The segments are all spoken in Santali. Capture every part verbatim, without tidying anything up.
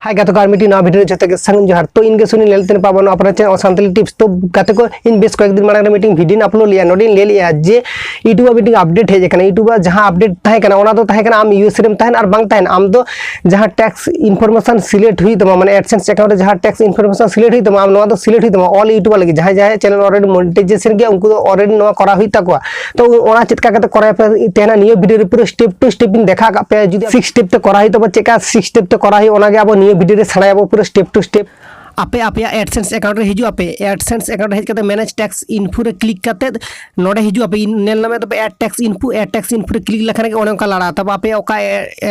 ᱦᱟᱭ ᱜᱟᱛᱮ ᱠᱚ, ᱟᱨ ᱢᱤᱫᱴᱤᱡ ᱱᱟᱣᱟ ᱵᱷᱤᱰᱤᱭᱳ ᱨᱮ ᱡᱚᱛᱚ ᱜᱮ ᱥᱟᱹᱜᱩᱱ ᱡᱚᱦᱟᱨ᱾ ᱛᱚ ᱤᱧ ᱜᱮ ᱥᱩᱱᱤᱞ ᱞᱮᱞ ᱛᱮᱱ ᱯᱟᱵᱚᱱ ᱟᱯᱱᱟᱨ ᱪᱮᱱᱮᱞ ᱥᱟᱱᱛᱟᱞᱤ ᱴᱤᱯᱥ᱾ ᱛᱚ ᱜᱟᱛᱮ ᱠᱚ, ᱤᱧ ᱵᱮᱥ ᱠᱚᱭᱮᱠ ᱫᱤᱱ ᱢᱟᱲᱟᱝ ᱨᱮ ᱢᱤᱫᱴᱤᱡ ᱵᱷᱤᱰᱤᱭᱳᱧ ᱟᱯᱞᱳᱰ ᱞᱮᱜᱼᱟ, ᱱᱚᱰᱮᱧ ᱞᱟᱹᱭ ᱞᱮᱜᱼᱟ ᱡᱮ YouTube ᱟᱜ ᱢᱤᱫᱴᱤᱡ ᱟᱯᱰᱮᱴ ᱦᱮᱡ ᱟᱠᱟᱱᱟ᱾ YouTube ᱟᱜ ᱡᱟᱦᱟᱸ ᱟᱯᱰᱮᱴ ᱛᱟᱦᱮᱸ ᱠᱟᱱᱟ, ᱚᱱᱟ ᱫᱚ ᱛᱟᱦᱮᱸ ᱠᱟᱱᱟ ᱟᱢ ᱤᱭᱩ ᱮᱥ ᱨᱮᱢ ᱛᱟᱦᱮᱱ ᱟᱨ ᱵᱟᱝ ᱛᱟᱦᱮᱱ, ᱟᱢ ᱫᱚ ᱡᱟᱦᱟᱸ ᱴᱮᱠᱥ ᱤᱱᱯᱷᱚᱨᱢᱮᱥᱚᱱ ᱥᱤᱞᱮᱠᱴ ᱦᱩᱭᱩᱜ ᱛᱟᱢᱟ, ᱢᱟᱱᱮ AdSense ᱮᱠᱟᱣᱩᱱᱴ ᱨᱮ ᱡᱟᱦᱟᱸ ᱴᱮᱠᱥ ᱤᱱᱯᱷᱚᱨᱢᱮᱥᱚᱱ ᱥᱤᱞᱮᱠᱴ ᱦᱩᱭᱩᱜ ᱛᱟᱢᱟ, ᱟᱢ ᱱᱚᱣᱟ ᱫᱚ ᱥᱤᱞᱮᱠᱴ ᱦᱩᱭᱩᱜ ᱛᱟᱢᱟ ᱚᱞ YouTuber ᱞᱟᱹᱜᱤᱫ᱾ ᱡᱟᱦᱟᱸᱭ ᱡᱟᱦᱟᱸᱭ ᱪᱮᱱᱮᱞ ᱚᱞᱨᱮᱰᱤ ᱢᱚᱱᱤᱴᱟᱭᱡᱮᱥᱚᱱ ᱜᱮᱭᱟ, ᱩᱱᱠᱩ ᱫᱚ ᱚᱞᱨᱮᱰᱤ ᱱᱚᱣᱟ ᱠᱚᱨᱟᱣ ᱦᱩᱭᱩᱜ ᱛᱟᱠᱚᱣᱟ᱾ ᱛᱚ ᱚᱱᱟ ᱪᱮᱫ ᱞᱮᱠᱟ ᱠᱟᱛᱮ ᱠᱚᱨᱟᱣ ᱯᱮ ᱛᱟᱦᱮᱱᱟ, ᱱᱤᱭᱟᱹ ᱵᱷᱤᱰᱤᱭᱳ ᱨᱮ ᱯᱩᱨᱟᱹ ᱥᱴᱮᱯ ᱴᱩ ᱥᱴᱮᱯ ᱤᱧ ᱫᱮᱠᱷᱟᱣ ᱠᱟᱜ ᱯᱮᱭᱟ᱾ ᱡᱩᱫᱤ ᱥᱤᱠᱥ ᱥᱴᱮᱯ ᱛᱮ ᱠᱚᱨᱟᱣ ᱦᱩᱭᱩᱜ ᱛᱟᱢᱟ, ᱪᱮᱫ ᱞᱮᱠᱟ ᱥᱤᱠᱥ ᱥᱴᱮᱯ ᱛᱮ ᱠᱚᱨᱟᱣ ᱦᱩᱭᱩᱜᱼᱟ, ᱚᱱᱟᱜᱮ ᱟᱵᱚ ᱱᱤᱭᱟᱹ ᱵᱷᱤᱰᱤᱭᱳ ᱨᱮ ᱥᱮᱬᱟᱭᱟᱵᱚ ᱯᱩᱨᱟᱹ ᱥᱴᱮᱯ ᱴᱩ ᱥᱴᱮᱯ᱾ ᱟᱯᱮ ᱟᱯᱮᱭᱟᱜ AdSense ᱮᱠᱟᱣᱩᱱᱴ ᱨᱮ ᱦᱤᱡᱩᱜ ᱟᱯᱮ᱾ AdSense ᱮᱠᱟᱣᱩᱱᱴ ᱨᱮ ᱦᱮᱡ ᱠᱟᱛᱮ ᱢᱮᱱᱮᱡᱽ ᱴᱮᱠᱥ ᱤᱱᱯᱷᱳ ᱨᱮ ᱠᱞᱤᱠ ᱠᱟᱛᱮ ᱱᱚᱰᱮ ᱦᱤᱡᱩᱜ ᱟᱯᱮ, ᱧᱮᱞ ᱧᱟᱢᱮᱫ ᱛᱟᱯᱮ add tax info, add tax info ᱨᱮ ᱠᱞᱤᱠ ᱞᱮᱠᱷᱟᱱ ᱜᱮ ᱚᱱᱮ ᱚᱱᱠᱟ ᱞᱟᱲᱟᱜᱼᱟ᱾ ᱛᱟᱯᱚᱨ ᱟᱯᱮ ᱚᱠᱟ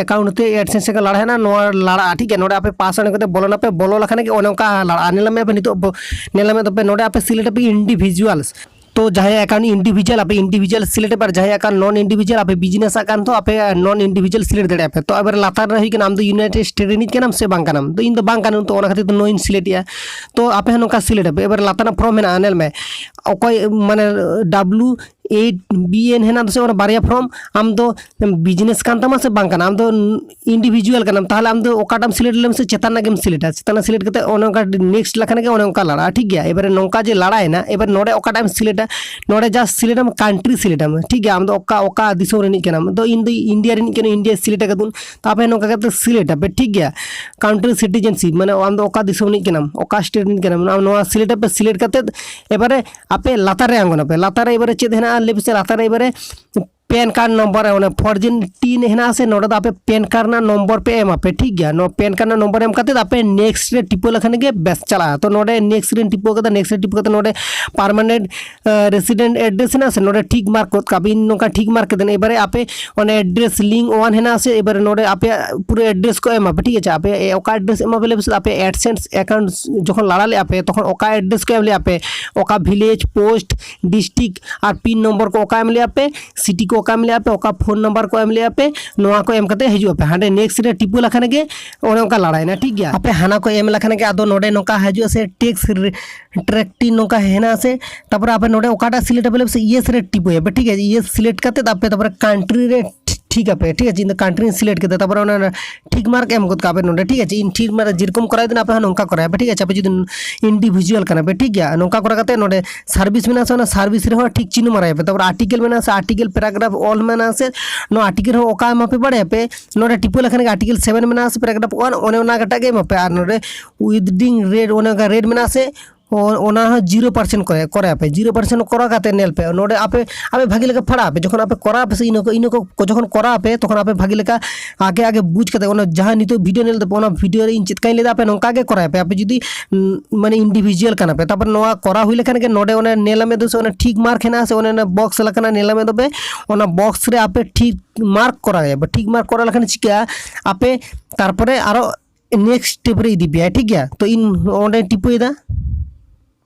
ᱮᱠᱟᱣᱩᱱᱴ ᱛᱮ AdSense ᱞᱟᱲᱟ ᱦᱮᱱᱟᱜᱼᱟ, ᱱᱚᱣᱟ ᱞᱟᱲᱟᱜᱼᱟ, ᱴᱷᱤᱠ ᱜᱮᱭᱟ᱾ ᱱᱚᱰᱮ ᱟᱯᱮ ᱯᱟᱥᱣᱟᱨᱰ ᱠᱟᱛᱮ ᱵᱚᱞᱚᱱᱟᱯᱮ, ᱵᱚᱞᱚ ᱞᱮᱠᱷᱟᱱ ᱜᱮ ᱚᱱᱮ ᱚᱱᱠᱟ ᱞᱟᱲᱟᱜᱼᱟ᱾ ᱧᱮᱞ ᱧᱟᱢᱮᱫ ᱯᱮ ᱱᱤᱛᱚᱜ ᱵᱚ-, ᱧᱮᱞ ᱧᱟᱢᱮᱫ ᱛᱟᱯᱮ ᱱᱚᱰᱮ ᱟᱯᱮ ᱥᱤᱞᱮᱠᱴ ᱟᱯᱮ ᱤᱱᱰᱤᱵᱷᱤᱡᱩᱣᱟᱞᱥ᱾ ᱛᱚ ᱡᱟᱦᱟᱸᱭᱟᱜ ᱟᱠᱟᱱ ᱤᱱᱰᱤᱵᱷᱤᱡᱩᱣᱟᱞ, ᱟᱯᱮ ᱤᱱᱰᱤᱵᱷᱤᱡᱩᱣᱟᱞ ᱥᱤᱞᱮᱠᱴ ᱟᱯᱮ, ᱟᱨ ᱡᱟᱦᱟᱸᱭᱟᱜ ᱟᱠᱟᱱ ᱱᱚᱱ ᱤᱱᱰᱤᱵᱷᱤᱡᱩᱣᱟᱞ, ᱟᱯᱮ ᱵᱤᱡᱽᱱᱮᱥ ᱟᱠᱟᱱ ᱛᱚ ᱟᱯᱮ ᱱᱚᱱ ᱤᱱᱰᱤᱵᱷᱤᱡᱩᱣᱟᱞ ᱥᱤᱞᱮᱠᱴ ᱫᱟᱲᱮᱭᱟᱜᱼᱟ ᱯᱮ᱾ ᱛᱚ ᱮᱵᱟᱨ ᱞᱟᱛᱟᱨ ᱨᱮ ᱦᱩᱭ ᱠᱟᱱᱟ, ᱟᱢ ᱫᱚ ᱤᱭᱩᱱᱟᱭᱴᱮᱰ ᱥᱴᱮᱴ ᱨᱤᱱᱤᱡ ᱠᱟᱱᱟᱢ ᱥᱮ ᱵᱟᱝ ᱠᱟᱱᱟᱢ? ᱛᱚ ᱤᱧ ᱫᱚ ᱵᱟᱝ ᱠᱟᱹᱱᱟᱹᱧ, ᱛᱚ ᱚᱱᱟ ᱠᱷᱟᱹᱛᱤᱨ ᱛᱮ ᱱᱚ ᱤᱧ ᱥᱤᱞᱮᱠᱴ ᱮᱜᱼᱟ᱾ ᱛᱚ ᱟᱯᱮ ᱦᱚᱸ ᱱᱚᱝᱠᱟ ᱥᱤᱞᱮᱠᱴ ᱟᱯᱮ᱾ ᱮᱵᱟᱨ ᱞᱟᱛᱟᱨ ᱨᱮᱱᱟᱜ ᱯᱷᱨᱚᱢ ᱦᱮᱱᱟᱜᱼᱟ, ᱧᱮᱞ ᱢᱮ, ᱚᱠᱚᱭ ᱢᱟᱱᱮ ᱰᱟᱵᱞᱩ ᱮᱭᱤᱴ ᱵᱤ ᱮᱱ ᱦᱮᱱᱟᱜ ᱫᱚ ᱥᱮ, ᱚᱱᱟ ᱵᱟᱨᱭᱟ ᱯᱷᱨᱚᱢ ᱟᱢ ᱫᱚ ᱵᱤᱡᱽᱱᱮᱥ ᱠᱟᱱ ᱛᱟᱢᱟ ᱥᱮ ᱵᱟᱝ ᱠᱟᱱᱟ, ᱟᱢ ᱫᱚ ᱤᱱᱰᱤᱵᱷᱤᱡᱩᱣᱟᱞ ᱠᱟᱱᱟᱢ, ᱛᱟᱦᱚᱞᱮ ᱟᱢ ᱫᱚ ᱚᱠᱟᱴᱟᱜ ᱮᱢ ᱥᱤᱞᱮᱠᱴ ᱞᱮᱢ ᱥᱮ ᱪᱮᱛᱟᱱ ᱨᱮᱱᱟᱜ ᱜᱮᱢ ᱥᱤᱞᱮᱠᱴᱟ᱾ ᱪᱮᱛᱟᱱ ᱨᱮ ᱥᱤᱞᱮᱠᱴ ᱠᱟᱛᱮ ᱚᱱᱮ ᱚᱱᱠᱟ ᱱᱮᱠᱥᱴ ᱞᱮᱠᱷᱟᱱ ᱜᱮ ᱚᱱᱮ ᱚᱱᱠᱟ ᱞᱟᱲᱟᱜᱼᱟ, ᱴᱷᱤᱠ ᱜᱮᱭᱟ᱾ ᱮᱵᱟᱨᱮ ᱱᱚᱝᱠᱟ ᱡᱮ ᱞᱟᱲᱟᱭᱮᱱᱟ, ᱮᱵᱟᱨᱮ ᱱᱚᱰᱮ ᱚᱠᱟᱴᱟᱜ ᱮᱢ ᱥᱤᱞᱮᱠᱴᱟ, ᱱᱚᱰᱮ ᱡᱟᱥᱴ ᱥᱤᱞᱮᱠᱴ ᱟᱢ, ᱠᱟᱱᱴᱨᱤ ᱥᱤᱞᱮᱠᱴ ᱟᱢ, ᱴᱷᱤᱠ ᱜᱮᱭᱟ᱾ ᱟᱢ ᱫᱚ ᱚᱠᱟ, ᱚᱠᱟ ᱫᱤᱥᱚᱢ ᱨᱤᱱᱤᱡ ᱠᱟᱱᱟᱢ, ᱫᱚ ᱤᱧ ᱫᱚ ᱤᱱᱰᱤᱭᱟ ᱨᱤᱱᱤᱡ ᱠᱟᱹᱱᱟᱹᱧ, ᱤᱱᱰᱤᱭᱟ ᱥᱤᱞᱮᱠᱴ ᱟᱠᱟᱫᱩᱱ᱾ ᱛᱟᱯᱚᱨᱮ ᱱᱚᱝᱠᱟ ᱠᱟᱛᱮ ᱥᱤᱞᱮᱠᱴ ᱟᱯᱮ, ᱴᱷᱤᱠ ᱜᱮᱭᱟ᱾ ᱠᱟᱱᱴᱨᱤ ᱥᱤᱴᱤᱡᱮᱱᱥᱤᱯ, ᱢᱟᱱᱮ ᱟᱢ ᱫᱚ ᱚᱠᱟ ᱫᱤᱥᱚᱢ ᱨᱤᱱᱤᱡ ᱠᱟᱱᱟᱢ, ᱚᱠᱟ ᱥᱴᱮᱴ ᱨᱤᱱᱤᱡ ᱠᱟᱱᱟᱢ, ᱟᱢ ᱱᱚᱣᱟ ᱥᱤᱞᱮᱠᱴ ᱟᱯᱮ᱾ ᱥᱤᱞᱮᱠᱴ ᱠᱟᱛᱮ ᱮᱵᱟᱨᱮ ᱟᱯᱮ ᱞᱟᱛᱟᱨ ᱨᱮ ᱟᱬᱜᱚᱱᱟᱯᱮ᱾ ᱞᱟᱛᱟᱨ ᱨᱮ ᱮᱵᱟᱨᱮ ᱪᱮᱫ ᱦᱮᱱᱟᱜᱼᱟ ᱞᱟᱹᱭ ᱯᱮᱥᱮ? ᱞᱟᱛᱟᱨ ᱨᱮ ᱮᱵᱟᱨᱮ ᱯᱮᱱ ᱠᱟᱨᱰ ᱱᱚᱢᱵᱚᱨ ᱨᱮ ᱚᱱᱮ ᱯᱷᱚᱨ ᱡᱮᱱ ᱴᱤ ᱦᱮᱱᱟᱜᱼᱟ ᱥᱮ, ᱱᱚᱰᱮ ᱫᱚ ᱟᱯᱮ ᱯᱮᱱ ᱠᱟᱨᱰ ᱨᱮᱱᱟᱜ ᱱᱚᱢᱵᱚᱨ ᱯᱮ ᱮᱢᱟ ᱯᱮ, ᱴᱷᱤᱠ ᱜᱮᱭᱟ᱾ ᱱᱚᱣᱟ ᱯᱮᱱ ᱠᱟᱨᱰ ᱨᱮᱱᱟᱜ ᱱᱚᱢᱵᱚᱨ ᱮᱢ ᱠᱟᱛᱮ ᱟᱯᱮ ᱱᱮᱠᱥᱴ ᱨᱮ ᱴᱤᱯᱟᱹ ᱞᱮᱠᱷᱟᱱ ᱜᱮ ᱵᱮᱥ ᱪᱟᱞᱟᱜᱼᱟ᱾ ᱛᱚ ᱱᱚᱰᱮ ᱱᱮᱠᱥᱴ ᱨᱮ ᱴᱤᱯᱟᱹ ᱠᱟᱛᱮ, ᱱᱮᱠᱥᱴ ᱨᱮ ᱴᱤᱯᱟᱹ ᱠᱟᱛᱮ ᱱᱚᱰᱮ ᱯᱟᱨᱢᱟᱱᱮᱱᱴ ᱨᱮᱥᱤᱰᱮᱱᱴ ᱮᱰᱨᱮᱥ ᱦᱮᱱᱟᱜᱼᱟ ᱥᱮ, ᱱᱚᱰᱮ ᱴᱷᱤᱠ ᱢᱟᱨᱠ ᱜᱚᱫ ᱠᱟᱜ ᱵᱤᱱ, ᱱᱚᱝᱠᱟ ᱴᱷᱤᱠ ᱢᱟᱨᱠ ᱠᱟᱛᱮ ᱮᱵᱟᱨᱮ ᱟᱯᱮ ᱚᱱᱮ ᱮᱰᱨᱮᱥ ᱞᱤᱝᱠ ᱚᱣᱟᱱ ᱦᱮᱱᱟᱜᱼᱟ ᱥᱮ, ᱮᱵᱟᱨᱮ ᱱᱚᱰᱮ ᱟᱯᱮᱭᱟᱜ ᱯᱩᱨᱟᱹ ᱮᱰᱨᱮᱥ ᱠᱚ ᱮᱢᱟ ᱯᱮ, ᱴᱷᱤᱠ ᱟᱪᱷᱮ᱾ ᱟᱯᱮ ᱚᱠᱟ ᱮᱰᱨᱮᱥ ᱮᱢᱟ ᱯᱮ ᱞᱟᱹᱭ ᱯᱮᱥᱮ, ᱟᱯᱮ AdSense ᱮᱠᱟᱣᱩᱱᱴ ᱡᱚᱠᱷᱚᱱ ᱞᱟᱲᱟ ᱞᱮᱜᱼᱟ ᱯᱮ, ᱛᱚᱠᱷᱚᱱ ᱚᱠᱟ ᱮᱰᱨᱮᱥ ᱠᱚ ᱮᱢ ᱞᱮᱜᱼᱟ ᱯᱮ, ᱚᱠᱟ ᱵᱷᱤᱞᱮᱡᱽ, ᱯᱳᱥᱴ, ᱰᱤᱥᱴᱨᱤᱠᱴ ᱟᱨ ᱯᱤᱱ ᱱᱚᱢᱵᱚᱨ ᱠᱚ ᱚᱠᱟ ᱮᱢ ᱞᱮᱜᱼᱟ ᱯᱮ, ᱥᱤᱴᱤ ᱠᱚ ᱚᱠᱟ ᱮᱢ ᱞᱮᱜᱼᱟ ᱯᱮ, ᱚᱠᱟ ᱯᱷᱳᱱ ᱱᱟᱢᱵᱟᱨ ᱠᱚ ᱮᱢ ᱞᱮᱜᱼᱟ ᱯᱮ, ᱱᱚᱣᱟ ᱠᱚ ᱮᱢ ᱠᱟᱛᱮ ᱦᱤᱡᱩᱜ ᱟᱯᱮ᱾ ᱦᱟᱸᱰᱮ ᱱᱮᱠᱥᱴ ᱨᱮ ᱴᱤᱯᱟᱹ ᱞᱮᱠᱷᱟᱱ ᱜᱮ ᱚᱱᱮ ᱚᱱᱠᱟ ᱞᱟᱲᱟᱭᱮᱱᱟ, ᱴᱷᱤᱠ ᱜᱮᱭᱟ᱾ ᱟᱯᱮ ᱦᱟᱱᱟ ᱠᱚ ᱮᱢ ᱞᱮᱠᱷᱟᱱ ᱜᱮ ᱟᱫᱚ ᱱᱚᱰᱮ ᱱᱚᱝᱠᱟ ᱦᱤᱡᱩᱜᱼᱟ ᱥᱮ, ᱴᱮᱠᱥ ᱴᱨᱮᱠᱴᱤ ᱱᱚᱝᱠᱟ ᱦᱮᱱᱟᱜᱼᱟ ᱥᱮ, ᱛᱟᱯᱚᱨᱮ ᱟᱯᱮ ᱱᱚᱰᱮ ᱚᱠᱟᱴᱟᱜ ᱥᱤᱞᱮᱠᱴ ᱟᱯᱮ ᱞᱟᱹᱭ ᱯᱮᱥᱮ, ᱤᱭᱮᱥ ᱨᱮ ᱴᱤᱯᱟᱹᱭᱟ ᱯᱮ, ᱴᱷᱤᱠ ᱜᱮᱭᱟ᱾ ᱤᱭᱮᱥ ᱥᱤᱞᱮᱠᱴ ᱠᱟᱛᱮ ᱟᱯᱮ ᱛᱟᱯᱚᱨᱮ ᱠᱟᱱᱴᱨᱤ ᱨᱮ ᱴᱷᱤᱠ ᱟᱯᱮ, ᱴᱷᱤᱠ ᱟᱪᱷᱮ, ᱤᱧ ᱫᱚ ᱠᱟᱱᱴᱨᱤᱧ ᱥᱤᱞᱮᱠᱴ ᱠᱮᱫᱟ, ᱛᱟᱨᱯᱚᱨᱮ ᱚᱱᱟ ᱴᱷᱤᱠ ᱢᱟᱨᱠ ᱮᱢ ᱜᱚᱫ ᱠᱟᱜ ᱯᱮ ᱱᱚᱰᱮ, ᱴᱷᱤᱠ ᱟᱪᱷᱮ᱾ ᱤᱧ ᱴᱷᱤᱠ ᱢᱟᱨᱠ ᱡᱮᱨᱚᱠᱚᱢ ᱠᱚᱨᱟᱣ ᱫᱤᱱ ᱟᱯᱮ ᱦᱚᱸ ᱱᱚᱝᱠᱟ ᱠᱚᱨᱟᱣ ᱯᱮ, ᱴᱷᱤᱠ ᱟᱪᱷᱮ᱾ ᱟᱯᱮ ᱡᱩᱫᱤ ᱤᱱᱰᱤᱵᱷᱤᱡᱩᱣᱟᱞ ᱠᱟᱱᱟ ᱯᱮ, ᱴᱷᱤᱠ ᱜᱮᱭᱟ, ᱱᱚᱝᱠᱟ ᱠᱚᱨᱟᱣ ᱠᱟᱛᱮ ᱱᱚᱰᱮ ᱥᱟᱨᱵᱷᱤᱥ ᱢᱮᱱᱟᱜᱼᱟ ᱥᱮ, ᱚᱱᱟ ᱥᱟᱨᱵᱷᱤᱥ ᱨᱮᱦᱚᱸ ᱴᱷᱤᱠ ᱪᱤᱱᱦᱟᱹ ᱢᱟᱨᱟᱭ ᱯᱮ᱾ ᱛᱟᱨᱯᱚᱨ ᱟᱨᱴᱤᱠᱮᱞ ᱢᱮᱱᱟᱜᱼᱟ ᱥᱮ, ᱟᱨᱴᱤᱠᱮᱞ ᱯᱮᱨᱟᱜᱨᱟᱯᱷ ᱚᱞ ᱢᱮᱱᱟᱜᱼᱟ ᱥᱮ, ᱱᱚᱣᱟ ᱟᱨᱴᱤᱠᱮᱞ ᱨᱮᱦᱚᱸ ᱚᱠᱟ ᱮᱢᱟ ᱯᱮ ᱵᱟᱲᱟᱭᱟ ᱯᱮ, ᱱᱚᱰᱮ ᱴᱤᱯᱟᱹ ᱞᱮᱠᱷᱟᱱ ᱜᱮ ᱟᱨᱴᱤᱠᱮᱞ ᱥᱮᱵᱷᱮᱱ ᱢᱮᱱᱟᱜᱼᱟ ᱥᱮ, ᱯᱮᱨᱟᱜᱨᱟᱯᱷ ᱚᱣᱟᱱ, ᱚᱱᱮ ᱚᱱᱟ ᱜᱮᱴᱟᱜ ᱜᱮ ᱮᱢᱟ ᱯᱮ᱾ ᱟᱨ ᱱᱚᱰᱮ ᱩᱭᱤᱫᱤᱝ ᱨᱮᱰ, ᱚᱱᱮ ᱚᱱᱠᱟ ᱨᱮᱰ ᱢᱮᱱᱟᱜᱼᱟ ᱥᱮ, ᱚ-, ᱚᱱᱟ ᱦᱚᱸ ᱡᱤᱨᱳ ᱯᱟᱨᱥᱮᱱᱴ ᱠᱚᱨᱟᱣ, ᱠᱚᱨᱟᱣ ᱯᱮ᱾ ᱡᱤᱨᱳ ᱯᱟᱨᱥᱮᱱᱴ ᱠᱚᱨᱟᱣ ᱠᱟᱛᱮ ᱧᱮᱞ ᱯᱮ, ᱱᱚᱰᱮ ᱟᱯᱮ, ᱟᱯᱮ ᱵᱷᱟᱜᱮ ᱞᱮᱠᱟ ᱯᱷᱟᱲᱟᱜ ᱟᱯᱮ᱾ ᱡᱚᱠᱷᱚᱱ ᱟᱯᱮ ᱠᱚᱨᱟᱣ ᱟᱯᱮ ᱥᱮ, ᱤᱱᱟᱹ ᱠᱚ, ᱤᱱᱟᱹ ᱠᱚ ᱡᱚᱠᱷᱚᱱ ᱠᱚᱨᱟᱣ ᱟᱯᱮ, ᱛᱚᱠᱷᱚᱱ ᱟᱯᱮ ᱵᱷᱟᱜᱮ ᱞᱮᱠᱟ ᱟᱜᱮ, ᱟᱜᱮ ᱵᱩᱡᱽ ᱠᱟᱛᱮ, ᱚᱱᱟ ᱡᱟᱦᱟᱸ ᱱᱤᱛᱚᱜ ᱵᱷᱤᱰᱤᱭᱳ ᱧᱮᱞ ᱫᱟᱯᱮ, ᱚᱱᱟ ᱵᱷᱤᱰᱤᱭᱳ ᱨᱮ ᱤᱧ ᱪᱮᱫ ᱞᱮᱠᱟᱧ ᱞᱟᱹᱭ ᱫᱟ, ᱟᱯᱮ ᱱᱚᱝᱠᱟ ᱜᱮ ᱠᱚᱨᱟᱣ ᱯᱮ᱾ ᱟᱯᱮ ᱡᱩᱫᱤ, ᱩᱸ, ᱢᱟᱱᱮ, ᱤᱱᱰᱤᱵᱷᱤᱡᱩᱣᱟᱞ ᱠᱟᱱᱟ ᱯᱮ, ᱛᱟᱨᱯᱚᱨ ᱱᱚᱣᱟ ᱠᱚᱨᱟᱣ ᱦᱩᱭ ᱞᱮᱠᱷᱟᱱ ᱜᱮ ᱱᱚᱰᱮ ᱚᱱᱟ ᱧᱮᱞ ᱧᱟᱢ ᱫᱚ ᱥᱮ, ᱚᱱᱟ ᱴᱷᱤᱠ ᱢᱟᱨᱠ ᱦᱮᱱᱟᱜᱼᱟ ᱥᱮ, ᱚᱱᱟ, ᱚᱱᱟ ᱵᱚᱠᱥ ᱞᱮᱠᱟᱱᱟᱜ ᱧᱮᱞ ᱧᱟᱢ ᱫᱚ ᱯᱮ, ᱚᱱᱟ ᱵᱚᱠᱥ ᱨᱮ ᱟᱯᱮ ᱴᱷᱤᱠ ᱢᱟᱨᱠ ᱠᱚᱨᱟᱣ ᱯᱮ᱾ ᱴᱷᱤᱠ ᱢᱟᱨᱠ ᱠᱚᱨᱟᱣ ᱞᱮᱠᱷᱟᱱ ᱪᱤᱠᱟᱹᱜᱼᱟ, ᱟᱯᱮ ᱛᱟᱨᱯᱚᱨᱮ ᱟᱨᱚ ᱱᱮᱠᱥᱴ ᱥᱴᱮᱯ ᱨᱮ ᱤᱫᱤ ᱯᱮᱭᱟ, ᱴᱷᱤᱠ ᱜᱮᱭᱟ᱾ ᱛᱚ ᱤᱧ ᱚᱸᱰᱮ ᱴᱤᱯᱟᱹᱭᱮᱫᱟ,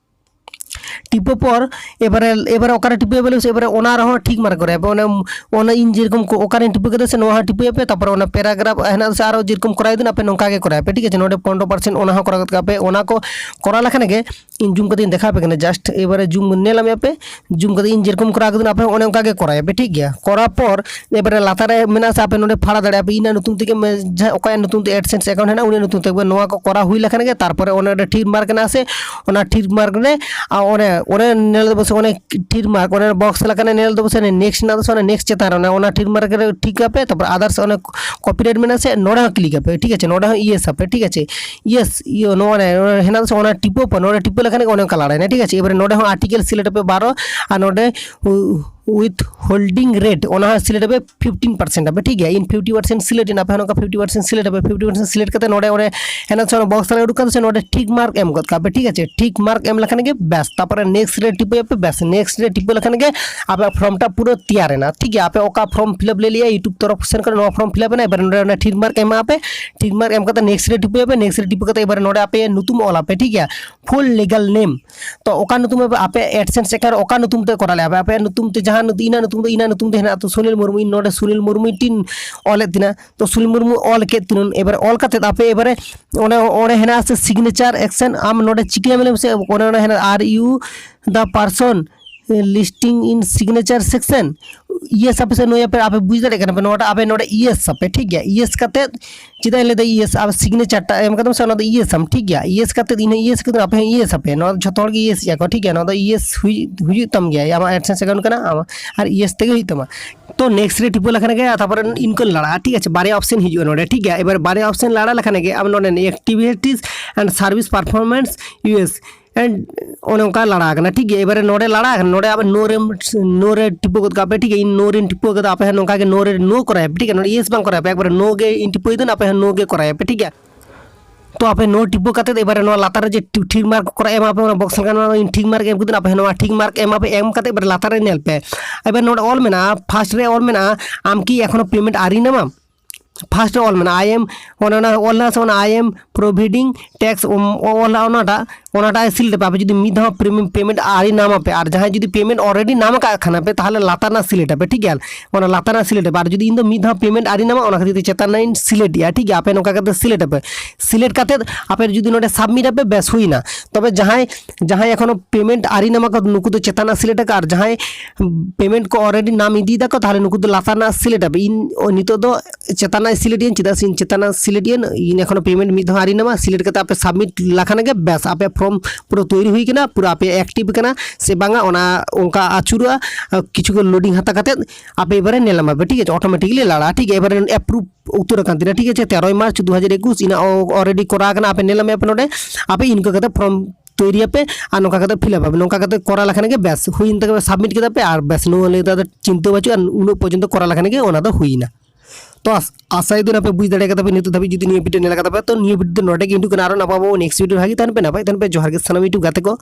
ᱴᱤᱯᱟᱹ ᱯᱚᱨ ᱮᱵᱟᱨᱮ, ᱮᱵᱟᱨᱮ ᱚᱠᱟᱨᱮ ᱴᱤᱯᱟᱹᱭᱟ ᱵᱚᱞᱮ, ᱮᱵᱟᱨᱮ ᱚᱱᱟ ᱨᱮᱦᱚᱸ ᱴᱷᱤᱠ ᱢᱟᱨᱠ ᱠᱚᱨᱟᱣ ᱯᱮ᱾ ᱚᱱᱮ, ᱚᱱᱟ ᱤᱧ ᱡᱮᱨᱚᱠᱚᱢ ᱠᱚ-, ᱚᱠᱟᱨᱮᱧ ᱴᱤᱯᱟᱹ ᱠᱮᱫᱟ ᱥᱮ, ᱱᱚᱣᱟ ᱦᱚᱸ ᱴᱤᱯᱟᱹᱭᱟᱯᱮ᱾ ᱛᱟᱨᱯᱚᱨᱮ ᱚᱱᱟ ᱯᱮᱨᱟᱜᱨᱟᱯᱷ ᱦᱮᱱᱟᱜ ᱥᱮ, ᱟᱨᱚ ᱡᱮᱨᱚᱠᱚᱢ ᱠᱚᱨᱟᱣ ᱫᱤᱱ ᱟᱯᱮ ᱱᱚᱝᱠᱟ ᱜᱮ ᱠᱚᱨᱟᱣ ᱯᱮ, ᱴᱷᱤᱠ ᱟᱪᱷᱮ᱾ ᱱᱚᱰᱮ ᱯᱚᱱᱨᱚ ᱯᱟᱨᱥᱮᱱᱴ ᱚᱱᱟ ᱦᱚᱸ ᱠᱚᱨᱟᱣ ᱜᱚᱫ ᱠᱟᱜ ᱯᱮ᱾ ᱚᱱᱟ ᱠᱚ ᱠᱚᱨᱟᱣ ᱞᱮᱠᱷᱟᱱ ᱜᱮ ᱤᱧ ᱡᱩᱢ ᱠᱟᱛᱮ ᱤᱧ ᱫᱮᱠᱷᱟᱣ ᱟᱯᱮ ᱠᱟᱱᱟ, ᱡᱟᱥᱴ ᱮᱵᱟᱨᱮ ᱡᱩᱢ ᱧᱮᱞ ᱢᱮ ᱟᱯᱮ, ᱡᱩᱢ ᱠᱟᱛᱮ ᱤᱧ ᱡᱮᱨᱚᱠᱚᱢ ᱠᱚᱨᱟᱣ ᱠᱟᱫᱟ ᱟᱯᱮ ᱦᱚᱸ ᱚᱱᱮ ᱚᱱᱠᱟ ᱜᱮ ᱠᱚᱨᱟᱣ ᱯᱮ, ᱴᱷᱤᱠ ᱜᱮᱭᱟ᱾ ᱠᱚᱨᱟᱣ ᱯᱚᱨ ᱮᱵᱟᱨᱮ ᱞᱟᱛᱟᱨ ᱨᱮ ᱢᱮᱱᱟᱜᱼᱟ ᱥᱮ, ᱟᱯᱮ ᱱᱚᱰᱮ ᱯᱷᱟᱲᱟ ᱫᱟᱲᱮᱭᱟᱜᱼᱟ ᱯᱮ, ᱤᱧᱟᱹᱜ ᱧᱩᱛᱩᱢ ᱛᱮᱜᱮ ᱢᱮ-, ᱡᱟᱦᱟᱸ ᱚᱠᱚᱭᱟᱜ ᱧᱩᱛᱩᱢ ᱛᱮ AdSense account ᱦᱮᱱᱟᱜᱼᱟ, ᱩᱱᱤᱭᱟᱜ ᱧᱩᱛᱩᱢ ᱛᱮ᱾ ᱱᱚᱣᱟ ᱠᱚ ᱠᱚᱨᱟᱣ ᱦᱩᱭ ᱞᱮᱠᱷᱟᱱ ᱜᱮ ᱛᱟᱨᱯᱚᱨᱮ ᱚᱱᱮ ᱚᱸᱰᱮ ᱴᱷᱤᱠ ᱢᱟᱨᱠ ᱦᱮᱱᱟᱜᱼᱟ ᱥᱮ, ᱚᱱᱟ ᱴᱷᱤᱠ ᱢᱟᱨᱠ ᱨᱮ, ᱟᱨ ᱚᱱᱮ, ᱚᱱᱮ ᱧᱮᱞ ᱫᱚᱵᱚ ᱥᱮ, ᱚᱱᱮ ᱴᱷᱤᱠ ᱢᱟᱨᱠ, ᱚᱱᱮ ᱵᱚᱠᱥ ᱞᱮᱠᱟᱱᱟᱜ ᱧᱮᱞ ᱫᱚᱵᱚ ᱥᱮ, ᱚᱱᱮ ᱱᱮᱠᱥᱴ ᱦᱮᱱᱟᱜ ᱫᱚ ᱥᱮ, ᱚᱱᱮ ᱱᱮᱠᱥᱴ ᱪᱮᱛᱟᱱ ᱨᱮ, ᱚᱱᱮ ᱚᱱᱟ ᱴᱷᱤᱠ ᱢᱟᱨᱠ ᱨᱮ ᱴᱷᱤᱠ ᱟᱯᱮ, ᱛᱟᱨᱯᱚᱨ ᱟᱫᱟᱨᱥ ᱚᱱᱮ ᱠᱚᱯᱤᱨᱟᱭᱤᱴ ᱢᱮᱱᱟᱜᱼᱟ ᱥᱮ, ᱱᱚᱰᱮ ᱦᱚᱸ ᱠᱞᱤᱠ ᱟᱯᱮ, ᱴᱷᱤᱠ ᱟᱪᱷᱮ᱾ ᱱᱚᱰᱮ ᱦᱚᱸ ᱤᱭᱮᱥ ᱟᱯᱮ, ᱴᱷᱤᱠ ᱟᱪᱷᱮ᱾ ᱤᱭᱮᱥ, ᱤᱭᱟᱹ, ᱱᱚᱣᱟ ᱨᱮ, ᱱᱚᱰᱮ ᱦᱮᱱᱟᱜ ᱥᱮ, ᱚᱱᱟ ᱴᱤᱯᱟᱹ ᱯᱮ, ᱱᱚᱰᱮ ᱴᱤᱯᱟᱹ ᱞᱮᱠᱷᱟᱱ ᱜᱮ ᱚᱱᱮ ᱚᱱᱠᱟ ᱞᱟᱲᱟᱭᱮᱱᱟ, ᱴᱷᱤᱠ ᱟᱪᱷᱮ᱾ ᱮᱵᱟᱨᱮ ᱱᱚᱰᱮ ᱦᱚᱸ ᱟᱨᱴᱤᱠᱮᱞ ᱥᱤᱞᱮᱠᱴ ᱟᱯᱮ ᱵᱟᱨᱚ, ᱟᱨ ᱱᱚᱰᱮ ᱩ-, ᱩᱭᱤᱛᱷ ᱦᱳᱞᱰᱤᱝ ᱨᱮᱴ, ᱚᱱᱟ ᱦᱚᱸ ᱥᱤᱞᱮᱠᱴ ᱟᱯᱮ ᱯᱷᱤᱯᱴᱤᱱ ᱯᱟᱨᱥᱮᱱᱴ ᱟᱯᱮ, ᱴᱷᱤᱠ ᱜᱮᱭᱟ᱾ ᱤᱧ ᱯᱷᱤᱯᱴᱤ ᱯᱟᱨᱥᱮᱱᱴ ᱥᱤᱞᱮᱠᱴ ᱮᱱᱟ, ᱟᱯᱮ ᱦᱚᱸ ᱱᱚᱝᱠᱟ ᱯᱷᱤᱯᱴᱤ ᱯᱟᱨᱥᱮᱱᱴ ᱥᱤᱞᱮᱠᱴ ᱟᱯᱮ᱾ ᱯᱷᱤᱯᱴᱤ ᱯᱟᱨᱥᱮᱱᱴ ᱥᱤᱞᱮᱠᱴ ᱠᱟᱛᱮ ᱱᱚᱰᱮ, ᱚᱸᱰᱮ ᱦᱮᱱᱟᱜ ᱥᱮ, ᱚᱱᱟ ᱵᱚᱠᱥ ᱨᱮ ᱩᱰᱩᱠ ᱠᱟᱱ ᱥᱮ, ᱱᱚᱰᱮ ᱴᱷᱤᱠ ᱢᱟᱨᱠ ᱮᱢ ᱜᱚᱫ ᱠᱟᱜ ᱯᱮ, ᱴᱷᱤᱠ ᱟᱪᱷᱮ᱾ ᱴᱷᱤᱠ ᱢᱟᱨᱠ ᱮᱢ ᱞᱮᱠᱷᱟᱱ ᱜᱮ ᱵᱮᱥ, ᱛᱟᱨᱯᱚᱨᱮ ᱱᱮᱠᱥᱴ ᱨᱮ ᱴᱤᱯᱟᱹᱭ ᱟᱯᱮ, ᱵᱮᱥ, ᱱᱮᱠᱥᱴ ᱨᱮ ᱴᱤᱯᱟᱹ ᱞᱮᱠᱷᱟᱱ ᱜᱮ ᱟᱯᱮᱭᱟᱜ ᱯᱷᱨᱚᱢ ᱴᱟ ᱯᱩᱨᱟᱹ ᱛᱮᱭᱟᱨ ᱮᱱᱟ, ᱴᱷᱤᱠ ᱜᱮᱭᱟ᱾ ᱟᱯᱮ ᱚᱠᱟ ᱯᱷᱨᱚᱢ ᱯᱷᱤᱞᱟᱯ ᱞᱮ ᱞᱟᱹᱭᱟ YouTube ᱛᱚᱨᱚᱯ ᱥᱮᱱ ᱠᱷᱚᱱ, ᱱᱚᱣᱟ ᱯᱷᱨᱚᱢ ᱯᱷᱤᱞᱟᱯ ᱮᱱᱟ᱾ ᱮᱵᱟᱨ ᱱᱚᱰᱮ ᱚᱱᱟ ᱴᱷᱤᱠ ᱢᱟᱨᱠ ᱮᱢᱟ ᱯᱮ, ᱴᱷᱤᱠ ᱢᱟᱨᱠ ᱮᱢ ᱠᱟᱛᱮ ᱱᱮᱠᱥᱴ ᱨᱮ ᱴᱤᱯᱟᱹᱭ ᱟᱯᱮ, ᱱᱮᱠᱥᱴ ᱨᱮ ᱴᱤᱯᱟᱹ ᱠᱟᱛᱮ ᱮᱵᱟᱨ ᱱᱚᱰᱮ ᱟᱯᱮᱭᱟᱜ ᱧᱩᱛᱩᱢ ᱚᱞ ᱟᱯᱮ, ᱴᱷᱤᱠ ᱜᱮᱭᱟ, ᱯᱷᱩᱞ ᱞᱤᱜᱟᱞ ᱱᱮᱢ᱾ ᱛᱚ ᱚᱠᱟ ᱧᱩᱛᱩᱢ ᱟᱯᱮ, ᱟᱯᱮ AdSense account ᱨᱮ ᱚᱠᱟ ᱧᱩᱛᱩᱢ ᱛᱮ ᱠᱚᱨᱟᱣ ᱞᱮᱜᱼᱟ ᱯᱮ, ᱟᱯᱮᱭᱟᱜ ᱧᱩᱛᱩᱢ ᱛᱮ ᱡᱟᱦᱟᱸ ᱧᱩᱛᱩᱢ, ᱤᱱᱟᱹ ᱧᱩᱛᱩᱢ ᱫᱚ, ᱤᱱᱟᱹ ᱧᱩᱛᱩᱢ ᱫᱚ ᱦᱮᱱᱟᱜᱼᱟ᱾ ᱛᱚ ᱥᱩᱱᱤᱞ ᱢᱩᱨᱢᱩ, ᱤᱧ ᱱᱚᱰᱮ ᱥᱩᱱᱤᱞ ᱢᱩᱨᱢᱩ ᱢᱤᱫᱴᱤᱱ ᱚᱞᱮᱫ ᱛᱤᱧᱟᱹ᱾ ᱛᱚ ᱥᱩᱱᱤᱞ ᱢᱩᱨᱢᱩ ᱚᱞ ᱠᱮᱫ ᱛᱤᱧᱟᱹ, ᱮᱵᱟᱨᱮ ᱚᱞ ᱠᱟᱛᱮᱫ ᱟᱯᱮ ᱮᱵᱟᱨᱮ ᱚᱱᱮ ᱚᱸᱰᱮ ᱦᱮᱱᱟᱜᱼᱟ ᱥᱮ signature action, ᱟᱢ ᱱᱚᱰᱮ ᱪᱤᱠᱟᱹᱭᱟᱢ ᱞᱟᱹᱭ ᱢᱮᱥᱮ, ᱚᱱᱮ ᱚᱸᱰᱮ ᱦᱮᱱᱟᱜᱼᱟ, are you the person listing in signature section, yes ᱟᱯᱮ ᱥᱮ ᱱᱚᱣᱟ ᱯᱮ, ᱟᱯᱮ ᱵᱩᱡᱽ ᱫᱟᱲᱮᱭᱟᱜ ᱠᱟᱱᱟ ᱯᱮ, ᱱᱚᱣᱟᱴᱟᱜ ᱟᱯᱮ ᱱᱚᱰᱮ yes ᱟᱯᱮ, ᱴᱷᱤᱠ ᱜᱮᱭᱟ᱾ Yes ᱠᱟᱛᱮᱫ ᱪᱮᱫᱟᱜ ᱤᱧ ᱞᱟᱹᱭᱫᱟ yes, ᱟᱨ signature ᱴᱟᱜ ᱮᱢ ᱠᱟᱫᱟᱢ ᱥᱮ, ᱚᱱᱟ ᱫᱚ yes ᱟᱢ, ᱴᱷᱤᱠ ᱜᱮᱭᱟ᱾ Yes ᱠᱟᱛᱮᱫ ᱤᱧ ᱦᱚᱸ yes ᱠᱟᱫᱟᱹᱧ, ᱟᱯᱮ ᱦᱚᱸ yes ᱟᱯᱮ, ᱱᱚᱣᱟ ᱫᱚ ᱡᱷᱚᱛᱚ ᱦᱚᱲ ᱜᱮ yes ᱮᱫᱼᱟ ᱠᱚ, ᱴᱷᱤᱠ ᱜᱮᱭᱟ᱾ ᱱᱚᱣᱟ ᱫᱚ yes ᱦᱩᱭ-, ᱦᱩᱭᱩᱜ ᱛᱟᱢ ᱜᱮᱭᱟ, ᱟᱢᱟᱜ AdSense account ᱠᱟᱱᱟ, ᱟᱢᱟᱜ ᱟᱨ yes ᱛᱮᱜᱮ ᱦᱩᱭᱩᱜ ᱛᱟᱢᱟ᱾ ᱛᱚ next ᱨᱮ ᱴᱤᱯᱟᱹ ᱞᱮᱠᱷᱟᱱ ᱜᱮ, ᱛᱟᱨᱯᱚᱨᱮ ᱤᱱᱠᱟᱹ ᱞᱟᱲᱟᱜᱼᱟ, ᱴᱷᱤᱠ ᱟᱪᱷᱮ, ᱵᱟᱨᱭᱟ option ᱦᱤᱡᱩᱜᱼᱟ ᱱᱚᱰᱮ, ᱴᱷᱤᱠ ᱜᱮᱭᱟ᱾ ᱮᱵᱟᱨ ᱵᱟᱨᱭᱟ option ᱞᱟᱲᱟ ᱞᱮᱠᱷᱟᱱ ᱜᱮ ᱟᱢ ᱱᱚᱰᱮ activities and service performance US and ᱚᱱᱮ ᱚᱱᱠᱟ ᱞᱟᱲᱟ ᱟᱠᱟᱱᱟ, ᱴᱷᱤᱠ ᱜᱮᱭᱟ᱾ ᱮᱵᱟᱨᱮ ᱱᱚᱰᱮ ᱞᱟᱲᱟ ᱟᱠᱟᱱᱟ, ᱱᱚᱰᱮ ᱟᱵᱮᱱ no ᱨᱮ, no ᱨᱮ ᱴᱤᱯᱟᱹ ᱜᱚᱫ ᱠᱟᱜ ᱯᱮ, ᱴᱷᱤᱠ ᱜᱮᱭᱟ᱾ ᱤᱧ no ᱨᱮᱧ ᱴᱤᱯᱟᱹ ᱠᱟᱫᱟ, ᱟᱯᱮ ᱦᱚᱸ ᱱᱚᱝᱠᱟ ᱜᱮ no ᱨᱮ no ᱠᱚᱨᱟᱭ ᱯᱮ, ᱴᱷᱤᱠ ᱜᱮᱭᱟ᱾ ᱱᱚᱰᱮ yes ᱵᱟᱝ ᱠᱚᱨᱟᱭ ᱯᱮ, ᱮᱠᱵᱟᱨᱮ no ᱜᱮ ᱤᱧ ᱴᱤᱯᱟᱹᱭ ᱫᱟᱹᱧ, ᱟᱯᱮ ᱦᱚᱸ no ᱜᱮ ᱠᱚᱨᱟᱭ ᱯᱮ, ᱴᱷᱤᱠ ᱜᱮᱭᱟ᱾ ᱛᱚ ᱟᱯᱮ no ᱴᱤᱯᱟᱹ ᱠᱟᱛᱮᱫ ᱮᱵᱟᱨᱮ ᱱᱚᱣᱟ ᱞᱟᱛᱟᱨ ᱨᱮ ᱡᱮ ᱴᱤ-, tick mark ᱠᱚᱨᱟ ᱮᱢᱟ ᱯᱮ, ᱚᱱᱟ box ᱞᱮᱠᱟ ᱱᱚᱣᱟ ᱤᱧ tick mark ᱮᱢ ᱠᱟᱛᱮᱫ ᱟᱯᱮ ᱦᱚᱸ ᱱᱚᱣᱟ tick mark ᱮᱢᱟ ᱯᱮ, ᱮᱢ ᱠᱟᱛᱮᱫ ᱮᱵᱟᱨᱮ ᱞᱟᱛᱟᱨ ᱨᱮ ᱧᱮᱞ ᱯᱮ, ᱮᱵᱟᱨ ᱱᱚᱰᱮ ᱚᱞ ᱢᱮᱱᱟᱜᱼᱟ, first ᱨᱮ ᱚᱞ ᱢᱮᱱᱟᱜᱼᱟ, ᱟᱢ ᱠᱤ ᱮᱠᱷᱚᱱᱳ payment ᱟᱹᱣᱨᱤ ᱧᱟᱢᱟᱢ? First ᱨᱮ ᱚᱞ ᱢᱮᱱᱟᱜᱼᱟ, I am, ᱚᱱᱟ, ᱚᱱᱟ ᱚᱞ ᱢᱮᱱᱟᱜᱼᱟ ᱥᱮ, ᱚᱱᱟ I am providing tax, ᱚᱞ ᱚᱱᱟᱴᱟᱜ, ᱚᱱᱟᱴᱟᱜ select ᱟᱯᱮ᱾ ᱟᱯᱮ ᱡᱩᱫᱤ ᱢᱤᱫ ᱫᱷᱟᱣ payment, payment ᱟᱹᱣᱨᱤ ᱧᱟᱢ ᱟᱯᱮ, ᱟᱨ ᱡᱟᱦᱟᱸᱭ ᱡᱩᱫᱤ payment already ᱧᱟᱢ ᱟᱠᱟᱫ ᱠᱷᱟᱱ ᱯᱮ, ᱛᱟᱦᱚᱞᱮ ᱞᱟᱛᱟᱨ ᱨᱮᱱᱟᱜ select ᱟᱯᱮ, ᱴᱷᱤᱠ ᱜᱮᱭᱟ᱾ ᱚᱱᱟ ᱞᱟᱛᱟᱨ ᱨᱮᱱᱟᱜ select ᱟᱯᱮ᱾ ᱟᱨ ᱡᱩᱫᱤ ᱤᱧ ᱫᱚ ᱢᱤᱫ ᱫᱷᱟᱣ payment ᱟᱹᱣᱨᱤ ᱧᱟᱢᱟ, ᱚᱱᱟ ᱠᱷᱟᱹᱛᱤᱨ ᱛᱮ ᱪᱮᱛᱟᱱ ᱨᱮᱱᱟᱜ ᱤᱧ select ᱮᱜᱼᱟ, ᱴᱷᱤᱠ ᱜᱮᱭᱟ᱾ ᱟᱯᱮ ᱱᱚᱝᱠᱟ ᱠᱟᱛᱮ select ᱟᱯᱮ᱾ Select ᱠᱟᱛᱮᱫ ᱟᱯᱮ ᱡᱩᱫᱤ ᱱᱚᱰᱮ submit ᱟᱯᱮ, ᱵᱮᱥ ᱦᱩᱭᱱᱟ᱾ ᱛᱚᱵᱮ ᱡᱟᱦᱟᱸᱭ, ᱡᱟᱦᱟᱸᱭ ᱮᱠᱷᱚᱱᱳ payment ᱟᱹᱣᱨᱤ ᱧᱟᱢ ᱟᱠᱟᱫ, ᱱᱩᱠᱩ ᱫᱚ ᱪᱮᱛᱟᱱ ᱨᱮᱱᱟᱜ select ᱟᱠᱟᱫ, ᱟᱨ ᱡᱟᱦᱟᱸᱭ payment ᱠᱚ already ᱧᱟᱢ ᱤᱫᱤᱭᱮᱫᱟ ᱠᱚ, ᱛᱟᱦᱚᱞᱮ ᱱᱩᱠᱩ ᱫᱚ ᱞᱟᱛᱟᱨ ᱨᱮᱱᱟᱜ select ᱟᱯᱮ᱾ ᱤᱧ ᱱᱤᱛᱚᱜ ᱫᱚ ᱪᱮᱛᱟᱱ ᱨᱮᱱᱟᱜ select ᱤᱧ, ᱪᱮᱫᱟᱜ ᱥᱮ ᱤᱧ ᱪᱮᱛᱟᱱ ᱨᱮᱱᱟᱜ select ᱤᱧ, ᱤᱧ ᱮᱠᱷᱚᱱᱳ payment ᱢᱤᱫ ᱫᱷᱟᱣ ᱟᱹᱣᱨᱤ ᱧᱟᱢᱟ᱾ Select ᱠᱟᱛᱮ ᱟᱯᱮ submit ᱞᱮᱠᱷᱟᱱ ᱜᱮ ᱵᱮᱥ, ᱟᱯᱮ form ᱯᱩᱨᱟᱹ ᱛᱳᱭᱨᱤ ᱦᱩᱭ ᱠᱟᱱᱟ, ᱯᱩᱨᱟᱹ ᱟᱯᱮ active ᱠᱟᱱᱟ ᱥᱮ ᱵᱟᱝᱟ, ᱚᱱᱟ ᱚᱱᱠᱟ ᱟᱹᱪᱩᱨᱚᱜᱼᱟ᱾ ᱠᱤᱪᱷᱩ ᱠᱚ loading ᱦᱟᱛᱟᱣ ᱠᱟᱛᱮ ᱟᱯᱮ ᱮᱵᱟᱨᱮ ᱧᱮᱞ ᱧᱟᱢᱟ ᱯᱮ, ᱴᱷᱤᱠ ᱟᱪᱷᱮ, automatically ᱞᱟᱲᱟᱜᱼᱟ, ᱴᱷᱤᱠ ᱜᱮᱭᱟ᱾ ᱮᱵᱟᱨᱮ approve ᱩᱛᱟᱹᱨ ᱟᱠᱟᱱ ᱛᱤᱧᱟ, ᱴᱷᱤᱠ ᱟᱪᱷᱮ, ᱛᱮᱨᱚᱭ ᱢᱟᱨᱪ ᱫᱩ ᱦᱟᱡᱟᱨ ᱮᱠᱩᱥ, ᱤᱧᱟᱹᱜ ᱚ-, already ᱠᱚᱨᱟᱣ ᱟᱠᱟᱱᱟ, ᱟᱯᱮ ᱧᱮᱞ ᱧᱟᱢᱮᱫ ᱯᱮ ᱱᱚᱰᱮ, ᱟᱯᱮ ᱤᱱᱠᱟᱹ ᱠᱟᱛᱮ form ᱛᱳᱭᱨᱤᱭᱟᱯᱮ ᱟᱨ ᱱᱚᱝᱠᱟ ᱠᱟᱛᱮ fill up ᱟᱯᱮ᱾ ᱱᱚᱝᱠᱟ ᱠᱟᱛᱮ ᱠᱚᱨᱟᱣ ᱞᱮᱠᱷᱟᱱ ᱜᱮ ᱵᱮᱥ ᱦᱩᱭᱮᱱ ᱛᱟᱯᱮ, submit ᱠᱮᱫᱟ ᱯᱮ ᱟᱨ ᱵᱮᱥ, ᱱᱚᱣᱟ ᱞᱟᱹᱭ ᱫᱚ ᱟᱫᱚ ᱪᱤᱱᱛᱟᱹ ᱵᱟᱹᱪᱩᱜᱼᱟ, ᱩᱱᱟᱹᱜ ᱯᱚᱨᱡᱚᱱᱛᱚ ᱠᱚᱨᱟᱣ ᱞᱮᱠᱷᱟᱱ ᱜᱮ ᱚᱱᱟ ᱫᱚ ᱦᱩᱭᱱᱟ᱾ ᱛᱚ ᱟᱥ-, ᱟᱥᱟᱭ ᱫᱚ ᱟᱯᱮ ᱵᱩᱡᱽ ᱫᱟᱲᱮ ᱠᱟᱫᱟ ᱯᱮ ᱱᱤᱛᱚᱜ ᱫᱷᱟᱹᱵᱤᱡ, ᱡᱩᱫᱤ ᱱᱤᱭᱟᱹ video ᱧᱮᱞ ᱠᱟᱫᱟ ᱯᱮ, ᱛᱚ ᱱᱤᱭᱟᱹ video ᱫᱚ ᱱᱚᱰᱮ ᱜᱮ ᱮᱱᱰᱩᱜ ᱠᱟᱱᱟ᱾ ᱟᱨᱚ ᱱᱟᱯᱟᱭ ᱵᱚ next video ᱨᱮ ᱦᱟᱹᱡᱩᱜ ᱛᱟᱦᱮᱱ ᱯᱮ, ᱱᱟᱯᱟᱭ ᱛᱟᱦᱮᱱ ᱯᱮ, ᱡᱚᱦᱟᱨ ᱜᱮ ᱥᱟᱱᱟᱢ YouTube ᱜᱟᱛᱮ ᱠᱚ᱾